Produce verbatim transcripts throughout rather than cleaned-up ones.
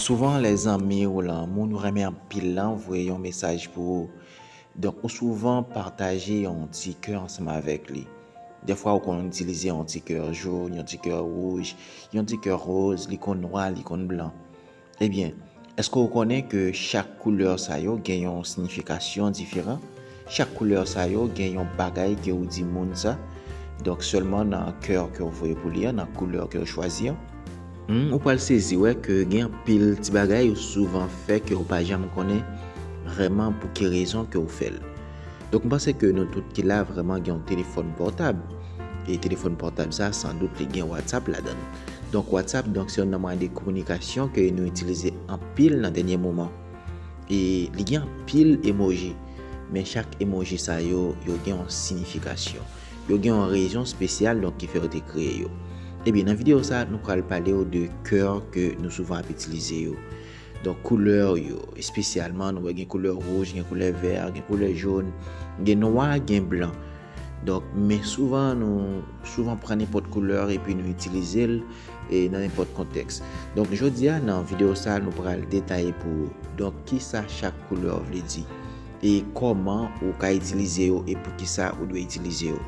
Souvan, lè zanmi w lan moun ou renmen anpil lan voye yon mesaj pou ou. Donk, ou souvan pataje yon ti kè ansanm avèk li. Dèfwa, ou konn itilize yon ti kè jòn, yon ti kè wouj, yon ti kè wòz, li konn nwa, li konn blan. Ebyen, èske w konnen ke chak koulè sa yo gen yon siyifikasyon diferan? Chak koulè sa yo gen yon bagay ke w di moun sa. Donk, sèlman nan kè ke w voye pou li an, nan koulè ke w chwazi an. Hmm, ou pral sezi wè ke gen anpil ti bagay ou souvan fè ke w pa janm konnen vrèman pou ki rezon ke w fè l. Donk, m panse ke nou tout ki la vrèman gen yon telefòn pòtab. E telefòn pòtab sa, sandout, li gen WhatsApp ladan l. Donk, WhatsApp, donk, se youn nan mwayen de kominikasyon ke nou itilize anpil nan dènye moman. E li gen anpil emoji, men chak emoji sa yo, yo gen yon siyifikasyon. Yo gen yon rezon espesyal, donk, ki fè yo te kreye yo. Ebyen, nan videyo sa, nou pral pale w de kè ke nou souvan ap itilize yo. Donk, koulè yo, espesyalman, nou wè gen koulè wouj, gen koulè vè, gen koulè jòn, gen nwa, gen blan. Donk, men souvan, nou souvan pran nenpòt koulè epi nou itilize l, e, nan nenpòt kontèks. Donk, jodi a, nan videyo sa, nou pral detaye pou ou, donk, kisa chak koulè vle di, e kòman ou ka itilize yo, e poukisa ou dwe itilize yo.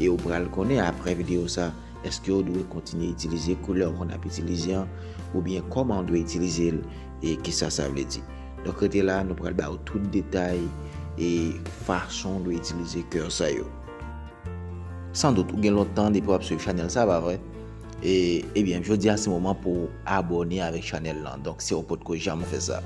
E ou pral konnen apre videyo sa, èske ou dwe kontinye itilize koulè ou konn ap itilize an, oubyen kòman ou dwe itilize l, e kisa sa vle di. Donk, rete la, nou pral ba ou tout detay e fason ou dwe itilize kè sa yo. Sandout, ou gen lontan depi w ap swiv chanèl sa, pa vre? E, ebyen, jodi a se moman pou w abòne avèk chanèl lan. Donk, si w potko janm fè sa,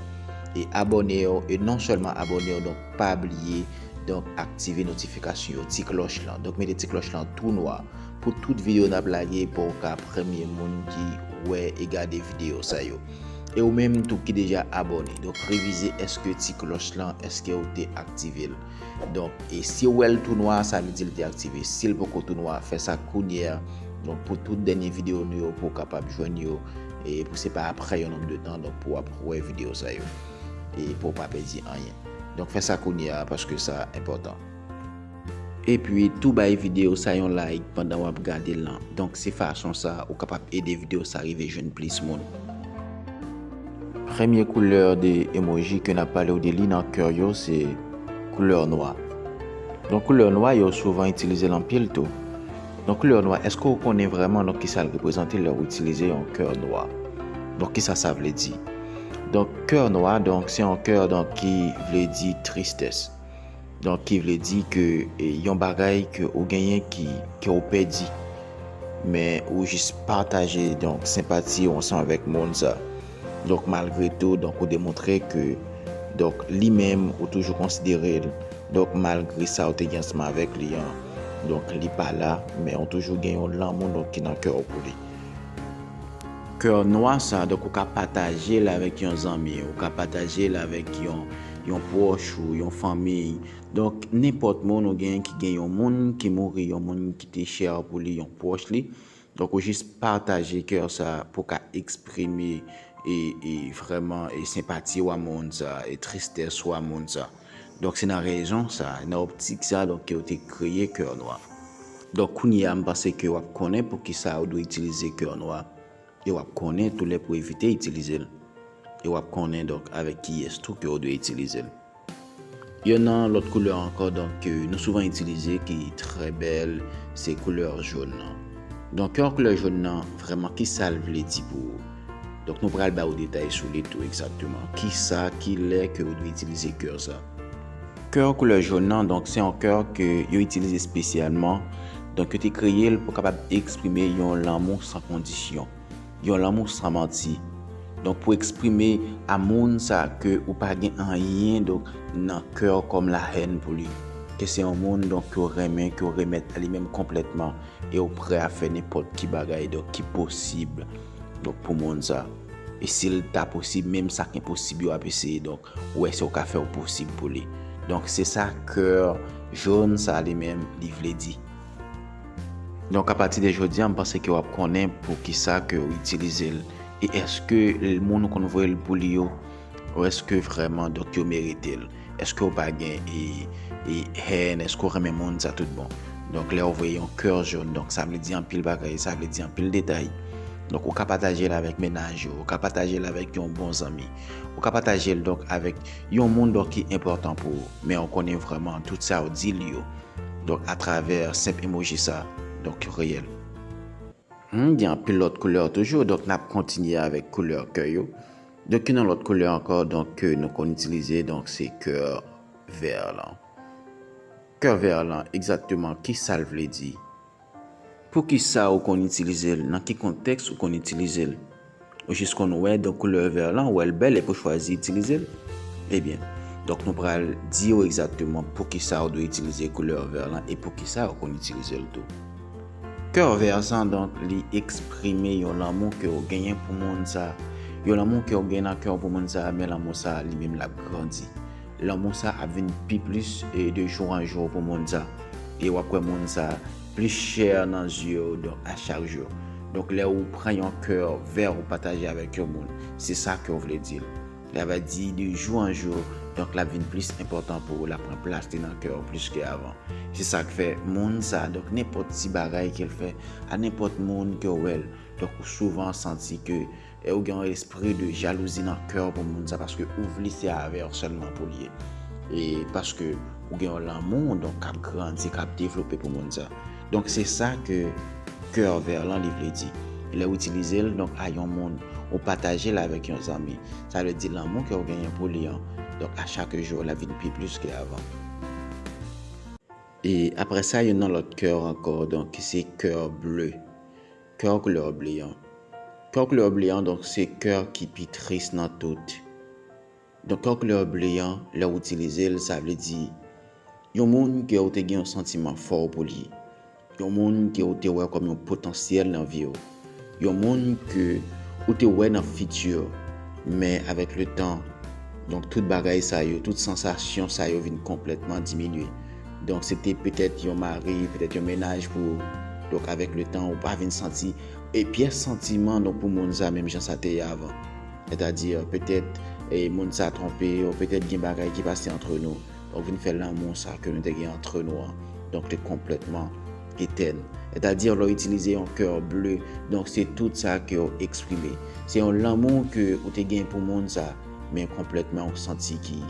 e abòne w, e non sèlman abòne w, donk, pa bliye, donk, aktive notifikasyon yo, ti klòch lan. Donk, mete ti klòch lan tou nwa pou tout videyo n ap lage, pou w ka premye moun ki wè e gade videyo sa yo. E ou menm tou ki deja abòne, donk, revize èske ti klòch lan, èske ou te aktive l. Donk, e si w wè l tou nwa, sa vle di l te aktive. Si l poko tou nwa, fè sa kounye a. Donk, pou tout dènye videyo nou yo, pou w kapab jwenn yo, e pou se pa apre yon nonb de tan, donk, pou w ap wè videyo sa yo. E pou w pa pèdi anyen. Donk, fè sa kounye a, paske sa enpòtan. Epi, tou bay videyo sa yon like pandan w ap gade l lan. Donk, se fason sa, ou kapab ede videyo sa rive jwenn plis moun. Premye koulè de emoji ke n ap pale w de li nan kè yo, se koulè nwa. Donk, koulè nwa yo souvan itilize l anpil tou. Donk, koulè nwa, èske w konnen vrèman, donk, kisa l reprezante lè w itilize yon kè nwa? Donk, kisa sa vle di? Donk, kè nwa, donk, se yon kè, donk, ki vle di tristès. Donk, ki vle di ke, e, yon bagay ke ou genyen ki, ke ou pèdi, men ou jis pataje, donk, senpati ou ansanm avèk moun sa. Donk, malgre tou, donk, ou demontre ke, donk, li menm, ou toujou konsidere l. Donk, malgre sa ou te gen ansanm avèk li an, donk, li pa la, men ou toujou gen yon lanmou, donk, ki nan kè w pou li. Kè nwa sa, donk, ou ka pataje l avèk yon zanmi, ou ka pataje l avèk yon, yon pwòch ou yon fanmi. Donk, nenpòt moun ou gen ki gen yon moun ki mouri, yon moun ki te chè pou li, yon pwòch li. Donk, ou jis pataje kè sa pou ka eksprime e, e vrèman e senpati w a moun sa, e tristès w a moun sa. Donk, se nan rezon sa, nan optik sa, donk, ke yo te kreye kè nwa. Donk, kounye a, m panse ke w ap konnen poukisa ou dwe itilize kè nwa. E w ap konnen tou lè pou evite itilize l. E w ap konnen, donk, avèk kiyès tou ke w dwe itilize l. Yon nan lòt koulè ankò, donk, ke nou souvan itilize, ki trè bèl, se koulè jòn nan. Donk, kè koulè jòn nan, vrèman, kisa l vle di pou ou? Donk, nou pral ba ou detay sou li tou egzakteman. Kisa, kilè ke ou dwe itilize kè sa? Kè koulè jòn nan, donk, se yon kè ke yo itilize espesyalman. Donk, yo te kreye l pou kapab eksprime yon lanmou san kondisyon, yon lanmou san manti. Donk, pou eksprime a moun sa ke ou pa gen anyen, donk, nan kè w kòm lahèn pou li. Ke se yon moun, donk, ke w renmen, ke w remèt a li menm konplètman, e w prè a fè nenpòt ki bagay, donk, ki posib, donk, pou moun sa. E si l ta posib, menm sa k enposib yo ap eseye, donk, ou wè si w ka fè w posib pou li. Donk, se sa kè jòn sa li menm, li vle di. Donk, apati de jodi a, m panse ke w ap konnen poukisa ke w itilize l. E èske moun ou konn voye l pou li yo, ou èske vrèman, donk, yo merite l? Èske w pa gen, e, e, hèn? Èske w renmen moun sa tout bon? Donk, lè w voye yon kè jòn, donk, sa vle di anpil bagay, sa vle di anpil detay. Donk, ou ka pataje l avèk mennaj ou, ou ka pataje l avèk yon bon zanmi, ou ka pataje l, donk, avèk yon moun, donk, ki enpòtan pou ou, men ou konnen vrèman tout sa ou di l yo, donk, atravè senp emoji sa, donk, reyèl. Hmm, gen anpil lòt koulè toujou, donk, n ap kontinye avèk koulè kè yo. Donk, gen yon lòt koulè ankò, donk, ke nou konn itilize, donk, se kè vè lan. Kè vè lan, egzakteman, ki sa l vle di? Poukisa ou konn itilize l? Nan ki kontèks ou konn itilize l? Ou jis konn wè, donk, koulè vè lan, ou wè l bèl epi ou chwazi itilize l? Ebyen, donk, nou pral di w egzakteman poukisa ou dwe itilize koulè vè lan e poukisa ou konn itilize l tou. Kè vè sa, donk, li eksprime yon lanmou ke w genyen pou moun sa. Yon lanmou ke w gen nan kè w pou moun sa, men lanmou sa, li menm, l ap grandi. Lanmou sa ap vin pi plis, e, de jou an jou pou moun sa. E w ap wè moun sa plis chè nan zye w, donk, a chak jou. Donk, lè ou pran yon kè vè ou pataje avèk yon moun, se sa ke w vle di l. Sa vle di de jou an jou, donk, l ap vin plis enpòtan pou ou, l ap pran plas li nan kè w plis ke avan. Se sa k fè moun sa, donk, nenpòt ti bagay ke l fè a nenpòt moun ke w wè l, donk, ou souvan santi ke e ou gen yon espri de jalouzi nan kè w pou moun sa, paske ou vle se avè w sèlman pou l ye. E paske ou gen yon lanmou, donk, k ap grandi, k ap devlope pou moun sa. Donk, se sa ke kè vè lan, li vle di. Lè ou itilize l, donk, a yon moun, ou pataje l avèk yon zanmi. Sa vle di lanmou ke ou genyen pou li an, donk, a chak jou, l ap vin pi plis ke avan. E apre sa, youn nan lòt kè ankò, donk, se kè ble. Kè koulè ble an. Kè koulè ble an, donk, se kè ki pi tris nan tout. Donk, kè koulè ble an, lè w itilize l, sa vle di yon moun ke w te gen yon santiman fò pou li. Yon moun ke w te wè kòm yon potansyèl nan vi w. Yon moun ke ou te wè nan fiti w. Men avèk le tan, donk, tout bagay sa yo, tout sansasyon sa yo vin konplètman diminye. Donk, se te petèt yon mari, petèt yon mennaj pou ou. Donk, avèk le tan, ou pa vin santi e pyès santiman, donk, pou moun sa, menm jan sa te ye avan. Sètadi, petèt, e, moun sa twonpe w, petèt gen bagay ki pase antre nou. Donk, vin fè lanmou sa ke nou te gen antre nou an, donk, li konplètman etèn. Sètadi, lè w itilize yon kè ble, donk, se tout sa ke w eksprime. Se yon lanmou ke ou te gen pou moun sa, men konplètman ou santi ki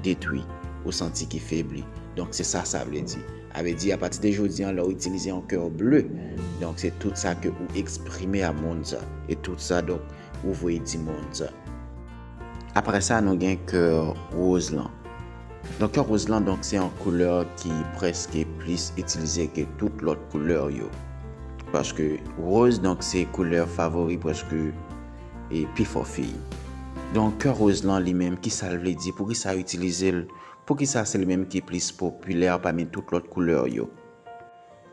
detwi, ou santi ki febli. Donk, se sa sa vle di. Sa vle di, apati de jodi an, lè w itilize yon kè ble, donk, se tout sa ke ou eksprime a moun sa. E tout sa, donk, ou voye di moun sa. Apre sa, nou gen kè woz lan. Donk, kè woz lan, donk, se yon koulè ki prèske plis itilize ke tout lòt koulè yo. Paske woz, donk, se koulè favori prèske, e, pifò fi. Donk, kè woz lan li menm, ki sa l vle di? Poukisa yo itilize l? Poukisa se li menm ki plis popilè pami tout lòt koulè yo?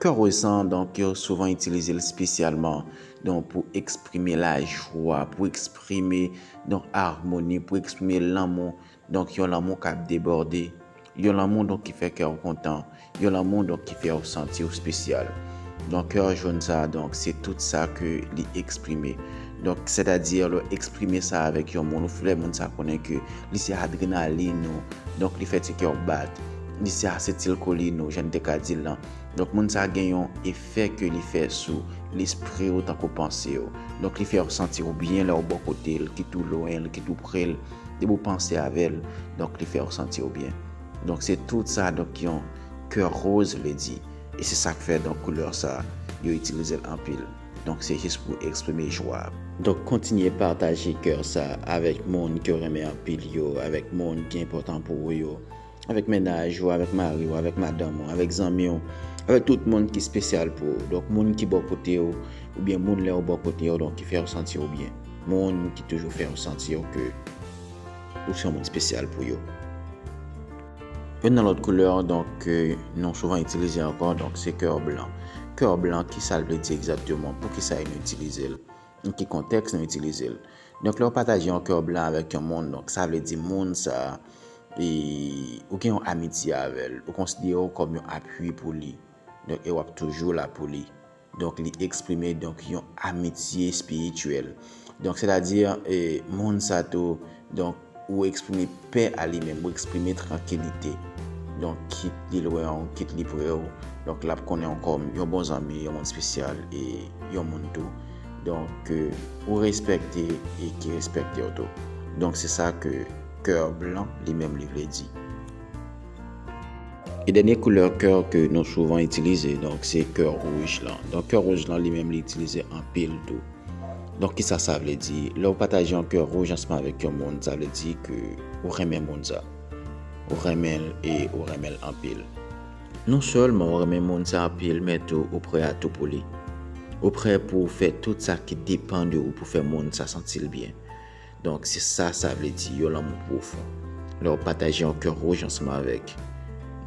Kè woz lan, donk, yo souvan itilize l espesyalman, donk, pou eksprime lajwa, pou eksprime, donk, amoni, pou eksprime lanmou, donk, yon lanmou k ap debòde, yon lanmou, donk, ki fè kè w kontan, yon lanmou, donk, ki fè w santi w espesyal. Donk, kè jòn sa, donk, se tout sa ke li eksprime. Donk, sètadi, lè w eksprime sa avèk yon moun, ou fè moun sa konnen ke li se adrenalin ou, donk, li fè ti kè w bat, li se asetilkolin ou, jan n te ka di l lan. Donk, moun sa gen yon efè ke li fè sou lespri w tankou panse w. Donk, li fè w santi w byen lè w bò kote l, kit ou lwen l, kit ou pre l, depi w panse avè l, donk, li fè w santi w byen. Donk, se tout sa, donk, yon kè woz vle di. E se sa k fè, donk, koulè sa, yo itilize l anpil. Donk, se jis pou eksprime jwa. Donk, kontinye pataje kè sa avèk moun ke w renmen anpil yo, avèk moun ki enpòtan pou ou yo, avèk mennaj ou, avèk mari w, avèk madanm ou, avèk zanmi w, avèk tout moun ki espesyal pou ou. Donk, moun ki bò kote w, oubyen moun lè w bò kote w, donk, ki fè w santi w byen. Moun ki toujou fè w santi w ke ou se yon moun espesyal pou yo. Youn nan lòt koulè, donk, ke nou souvan itilize ankò, donk, se kè blan. Kè blan, ki sa l vle di egzakteman? Poukisa nou itilize l? Nan ki kontèks nou itilize l? Donk, lè w pataje yon kè blan avèk yon moun, donk, sa vle di moun sa, e, ou gen yon amitye avè l, ou konsidere w kòm yon apui pou li. Donk, e w ap toujou la pou li. Donk, li eksprime, donk, yon amitye espirityèl. Donk, sètadi, e, moun sa tou, donk, ou eksprime pè a li menm, ou eksprime trankilite. Donk, kit li lwen w, kit li pre w, donk, l ap konnen w kòm yon bon zanmi, yon moun espesyal, e yon moun tou. Donk, ke ou respekte e ki respekte w tou. Donk, se sa ke kè blan li menm li vle di. E dènye koulè kè ke nou souvan itilize, donk, se kè wouj lan. Donk, kè wouj lan li menm li itilize anpil tou. Donk, kisa sa vle di? Lè w pataje yon kè wouj ansanm avèk yon moun, sa vle di ke ou renmen moun sa. Ou renmen l e ou renmen l anpil. Non sèlman ou renmen moun sa anpil, men tou ou prè a tou pou li. Ou prè pou w fè tout sa ki depann de ou pou fè moun sa santi l byen. Donk, se sa sa vle di, yon lanmou pwofon. Lè w pataje yon kè wouj ansanm avèk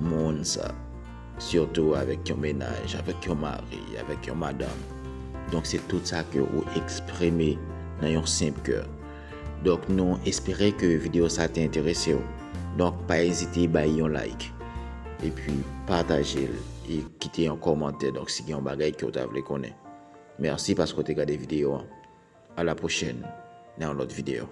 moun sa, sitou avèk yon mennaj, avèk yon mari, avèk yon madanm. Donk, se tout sa ke ou eksprime nan yon senp kè. Donk, nou espere ke videyo sa te enterese w. Donk, pa ezite bay yon like. Epi, pataje l e kite yon kòmantè. Donk, si gen yon bagay ke w ta vle konnen. Mèsi paske w te gade videyo an. A la pwochèn, nan yon lòt videyo.